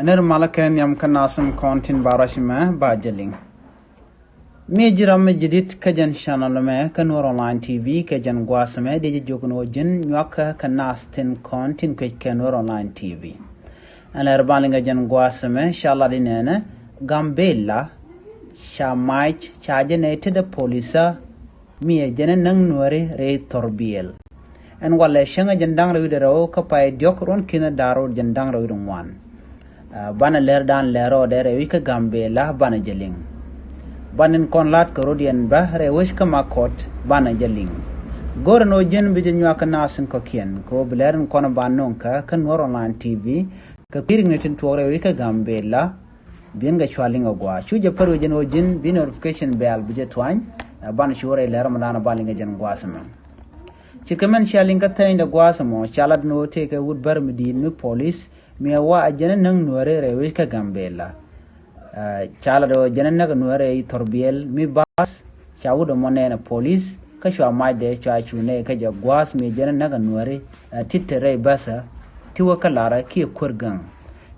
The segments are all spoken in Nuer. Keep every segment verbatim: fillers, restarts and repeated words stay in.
Ner malä kɛ nhiam kä nath tin kɔn tin ba ruac mɛ ba jɛ liŋ. Mi ji̱ ram mi jadid kä jɛn channel mɛ kä Nuer Online T V kä jɛn gua̱a̱th mɛ, dee jɛ jiök ni ɣöö ji̱n nyuakä kä nath tin kɔn tin kuec kɛ Nuer Online T V. Ɛn lɛr ban liŋ kä jɛn gua̱a̱th mɛ, ca lat i̱ nɛnɛ Gambela ca mac ca jɛ nɛy tetdä polisä mi ɛ jɛn ɛ näk Nuääri rɛy Thurbiɛl. Ɛn walɛ cäŋ ɛ jɛn da̱ŋ rɛw wi̱cdɛ rɛw kä pay diɔ̱k ruɔ̱n ki̱n da̱ŋ rɛw jɛn da̱ŋ rɛw wi̱cdɛ ŋuan. Ah, banɛ lɛr dan lɛr rɔɔdɛ rɛy wec kä Gambela banɛ jɛ liŋ. Banɛ in kɔn la̱t kɛ rɔ̱diɛn bä rɛy wec kä Makɔt banɛ jɛ liŋ. Go̱rɛ ni ɣöö ji̱n bi jɛ nyuak kä nath tin kɔ̱kiɛn kɛ ɣöö bi lɛr in kɔn ban nöŋ kä kä Nuer Online T V kɛ kui̱ rik ni tin tuɔɔk rɛy wec kä Gambela. Bi̱n kɛ cua liŋ a gua̱a̱ cu jɛ pär wec ɛn ɣöö ji̱n bi notification bell bi jɛ tuany. Ɛ, banɛ cu rɛy lɛr mɔ dan a ba liŋ kɛ jɛn gua̱a̱th mɛ. Ce̱tkɛ mɛn cia liŋ kä thɛɛny dɛ gua̱a̱th mɔ ca lat ni ɣöö tëëkɛ wut bär mi di̱i̱t mi polis mi ɛ wa ɛ jɛn ɛ näk Nuääri rɛy wec kä Gambela. Ɛ, ca lat ɣöö jɛn ɛ näk Nuääri rɛy Thurbiɛl mi bath. Ca wut ɛmɔ nɛɛnɛ polis kä cua macdɛ cua cu nɛy kä jɛ gua̱a̱th mi jɛn ɛ näk ɛ Nuääri, ɛ, ti̱t te rɛy bäthä ti wä kä larä kiɛ kuer gäŋ.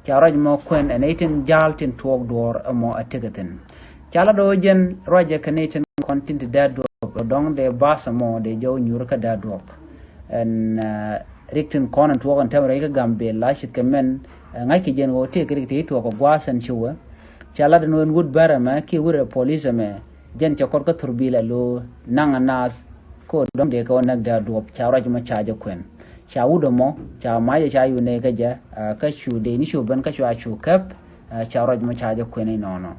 Ca ruac mɔ kuɛn ɛ nɛy tin ja̱a̱l tin tuɔɔk duɔ̱ɔ̱r ɛmɔ ɛ tekɛ thi̱n. Ca lat ɣöö jɛn ruacɛ kɛ nɛy tin kɔn tin te dee duɔ̱ɔ̱p ɛ dɔ̱ŋ dee bath ɛmɔ dee jɛ wä nyuur kä dee duɔ̱ɔ̱p. Ɛn, ɛ, rik tin kɔn ɛn tuɔɔk ɛn tɛmɛ rɛy kä Gambela ce̱tkɛ mɛn, ɛ, ŋa̱ckɛ jɛn ɣöö tëëkɛ rik ti tuɔɔk ɛ gua̱a̱th ɛn ci wä. Ca lat ɛn ɣöö ɛn wut bär ɛmɛ kiɛ wut ɛ polis ɛmɛ jɛn cɛ kɔt kä Thurbiɛl ɛ lo̱o̱ naŋ ɛ nath. Kɛ ɣöö dɔ̱ŋ dee kɛ wä näk dee duɔ̱ɔ̱p ca ruac mɔ ca jɛ kuɛn. Ca wut ɛmɔ ca macɛ ca yunɛ kä jɛ, ah, kä cu dee ni cu ben kä cua cu käp, ah, ca ruac mɔ ca jɛ kuɛn inɔnɔ.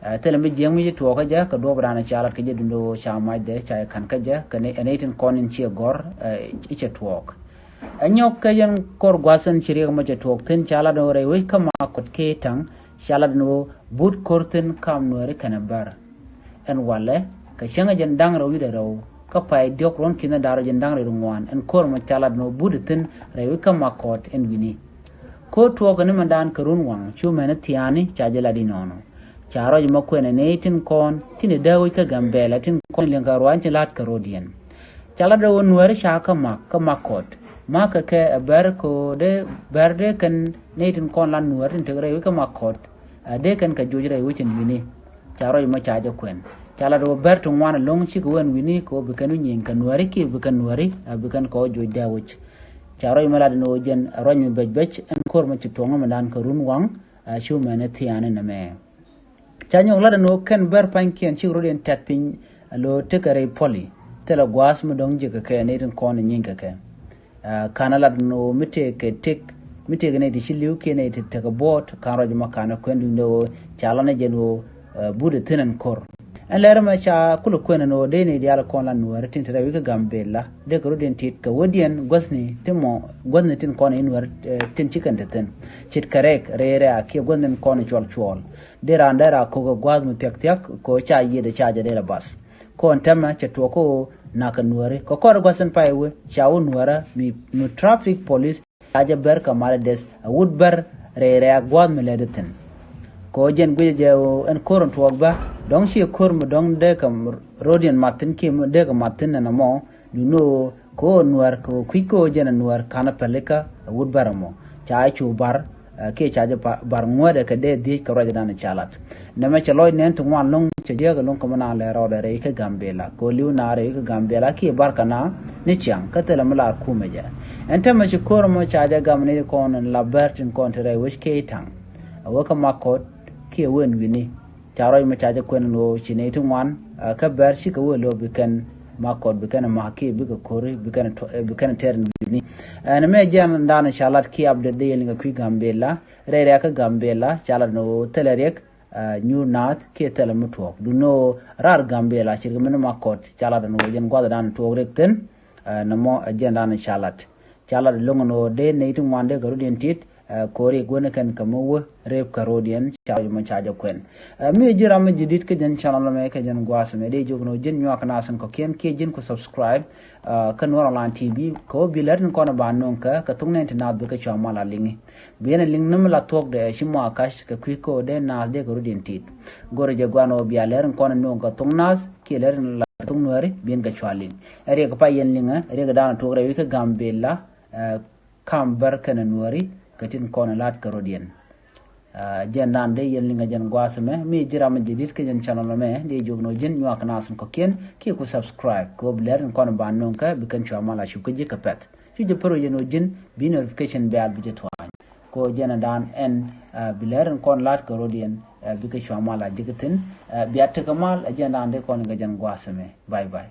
Ah, thilɛ mi jiäk mi ci tuɔɔk kä jɛ kɛ duɔ̱ɔ̱p dan ca lat kä jɛ duundɛ ɣöö ca macdɛ ca jɛ ka̱n kä jɛ kɛ nɛy, ɛ nɛy tin kɔn in ciɛ gɔ̱r, ah, i̱ cɛ tuɔɔk. Ɛ nyɔk kä jɛn kɔr gua̱a̱th in ci riɛk mɔ cɛ tuɔɔk thi̱n ca lat ɣöö rɛy wec kä Makɔt kiɛ Taŋ ca lat ni ɣöö but ko̱r thi̱n kam Nuääri kɛnɛ bär. Ɛn walɛ kɛ cäŋ ɛ jɛn da̱ŋ rɛw wi̱cdɛ rɛw kä pay diɔ̱k ruɔ̱n ki̱n da̱ŋ rɛw jɛn da̱ŋ rɛw wi̱cdɛ ŋuan ɛn ko̱r mɔ ca lat ni ɣöö but thi̱n rɛy wec kä Makɔt ɛn wi̱ni. Ko̱r tuɔɔk ni mɛn dan kɛ run waŋ cu mɛn thia̱a̱ni ca jɛ lat inɔnɔ. Ca ruac mɔ kuɛn ɛ nɛy tin kɔn tin ɛ dee wec kä Gambela tin kɔn liŋ kɛ ruac tin la̱t kɛ rɔ̱diɛn. Ca lat ɣöö Nuääri ca kä mak kä Makɔt. Mak kɛ kɛ ɛ bär kɛ ɣöö dee bär dee kɛn nɛy tin kɔn lat Nuääri tin tek rɛy wec kä Makɔt. Ɛ dee kɛn kɛ joc rɛy wec ɛn wi̱ni. Ca ruac mɔ ca jɛ kuɛn. Ca lat ɣöö bär ti ŋuan ɛlɔ̱ŋ cikɛ wä ɛn wi̱ni kɛ ɣöö bi kɛn wä nyieny kɛ Nuääri kiɛ bi kɛn Nuääri, ɛ bi kɛn kɛ wä joc dee wec. Ca ruac mɔ lat ɛn ɣöö jɛn ɛ ruac mi bɛc bɛc ɛn ko̱r mɔ ci tuɔɔk ni mɛn dan kɛ run waŋ, ɛ cu mɛn thia̱a̱ni nɛmɛ. Ca nyɔk lat ɛn ɣöö kɛn bär pa̱nykiɛn cik rɔ̱diɛn tɛt piny ɛ lo̱o̱ tekɛ rɛy puɔli. Thilɛ gua̱a̱th mi dɔ̱ŋ jiäk kɛ kɛ nɛy tin kɔn ɛ nyieny kɛ kɛ. Ah, ka̱n ɛ lat ɛn ɣöö mi tëëkɛ tëk, mi tëëkɛ nɛy ti ci li̱w kiɛ nɛy ti tekɛ buɔɔt ka̱n ruac mɔ ka̱n ɛ kuɛn duundɛ ɣöö ca lat ni jɛn ɣöö, ah, but ɛ thi̱n ɛn ko̱r. Ɛn lɛr ɛmɛ ca kulɛ kuɛn ɛn ɣöö dee nɛy diaal kɔn lat Nuääri tin te rɛy wec kä Gambela dee kɛ rɔ̱diɛn tit kɛ wädiɛn guäthni tin mɔ guäthni tin kɔn i̱ Nuääri, eh, tin ci kɛn te thi̱n. Ce̱tkɛ rɛk rɛɛ rɛ̈ɛ̈ kiɛ guäthni tin kɔn i̱ cuɔl cuɔl. Dee raan dee raan ko̱k ɛ gua̱a̱th mi thia̱k thia̱k kɛ ɣöö ca yiëëdɛ ca jɛ dee lɛ bath. Kɔn tɛmɛ cɛ tuɔɔk kä ɣöö na̱k kɛ Nuääri kɛ kɔr gua̱th in pay wee ca wä Nuäärä mi, mi traffic police ca jɛ bär kɛ mal ɛ deth ɛ wut bär rɛy rɛ̈ɛ̈ gua̱a̱th mi lɛt thi̱n. Kɛ ɣöö jɛn guicɛ jɛ ɣöö ɛn ko̱r in tuɔɔk bä dɔ̱ŋ ciɛ ko̱r mi dɔ̱ŋ dee kɛ rɔ̱diɛn mat thi̱n kiɛ mi dee kɛ mat thi̱n ɛn ɛmɔ. Duundɛ ɣöö kɛ ɣöö Nuäär kɛ ɣöö kui̱c kɛ ɣöö jɛn ɛ Nuäär ka̱n ɛ pälikä ɛ wut bär ɛmɔ. Ca cu bar, eh, kiɛ ca jɛ pa-, bar ŋuädɛ kɛ dee dhiec kɛ ruacdan ca lat. Nɛmɛ cɛ lɔc nɛn ti ŋuan lo̱ŋ cɛ jiäk lo̱ŋ kɛ mi naan lɛ rɔɔdɛ rɛy kä Gambela kɛ ɣöö li̱w naan rɛy kä Gambela kiɛ bar kɛ naan ni ciaŋ kä thilɛ mi lar kumɛ jɛ. Ɛn täämɛ ci ko̱r ɛmɔ ca jɛ gam ni kɔn ɛn la bär tin kɔn ti rɛy wec kiɛ Taŋ. A wä kä Makɔt kiɛ wä ɛn wi̱ni. Ca ruac mɔ ca jɛ kuɛn ɛn ɣöö ci nɛy ti ŋuan, ah, kä bär cikɛ wee lo̱o̱ bi kɛn Makɔt bi kɛn ɛ ma̱k kiɛ bikɛ ko̱ri bi kɛn ɛ tɔ-, eh, bi kɛn ɛ tɛr ɛn wi̱ni. Ɛn mɛ jɛn dan ca lat kiɛ update dee yɛn liŋ kɛ kui̱ Gambela, rɛy rɛ̈ɛ̈ kä Gambela ca lat ɛn ɣöö thilɛ riɛk, ah, nyuur naath kiɛ thilɛ mi tuɔɔk. Duundɛ ɣöö raar Gambela ce̱tkɛ min Makɔt ca lat ɛn ɣöö jɛn gua̱thdan tuɔɔk riɛk thi̱n, ah, nɛmɔ ɛ jɛn dan ca lat. Ca lat ɛlɔ̱ŋ ɛn ɣöö dee nɛy ti ŋuan dee kɛ rɔ̱diɛn tit, eh, ko̱ri guäni kɛn kɛ mi wä rep kɛ rɔ̱diɛn ca ruac mɔ ca jɛ kuɛn. Eh, mi ji̱ ram mi jadid kä jɛn channel mɛ kä jɛn gua̱a̱th mɛ dee jiök ɛn ɣöö ji̱n nyuak nath tin kɔ̱kiɛn kiɛ ji̱n ku subscribe, eh, kä Nuer Online T V kɛ ɣöö bi lät tin kɔn ɛ ba nöŋ kä kɛ thok nɛn ti naath bikɛ cua mal a liŋi. Bi ɛn ɛ liŋ ni mi la thuɔ̱kdɛ ɛ ci mɔ a ka̱c kɛ kui̱ kä ɣöö dee naath dee kɛ rɔ̱diɛn tit. Go̱rɛ jɛ gua̱n ɣöö bia lät tin kɔn ɛ nöŋ kɛ thok naath kiɛ lät tin la thok Nuääri bi ɛn kɛ cua liŋ. Ɛ riɛk pay yɛn liŋä, ɛ riɛk dan tuɔɔk rɛy wec kä Gambela, eh, kam bär kɛnɛ Nuääri kɛ tin kɔn ɛ la̱t kɛ rɔ̱diɛn. Jɛn dan dee yɛn liŋ kɛ jɛn gua̱a̱th ɛmɛ, mi ji̱ ram mi jɛ di̱t kä jɛn channel ɛmɛ, dee jiök ni ɣöö ji̱n nyuak kɛ naath in kɔ̱kiɛn kiɛ ku subscribe kɛ ɣöö bi lɛr in kɔn in ba nöŋ kɛ bi kɛn cua mal a cuk kä ji̱ kɛ pɛ̈th. Cu jɛ pär ɣöö jɛn ɣöö ji̱n bi notification bell bi jɛ tuany. Kɛ ɣöö jɛn dan ɛn bi lɛr in kɔn la̱t kɛ ro̱diɛn bikɛ cua mal a ji̱ kɛ thi̱n. Bia tekɛ mal, ɛ jɛn dan dee kɔn in kɛ jɛn gua̱a̱th ɛmɛ. Bye bye.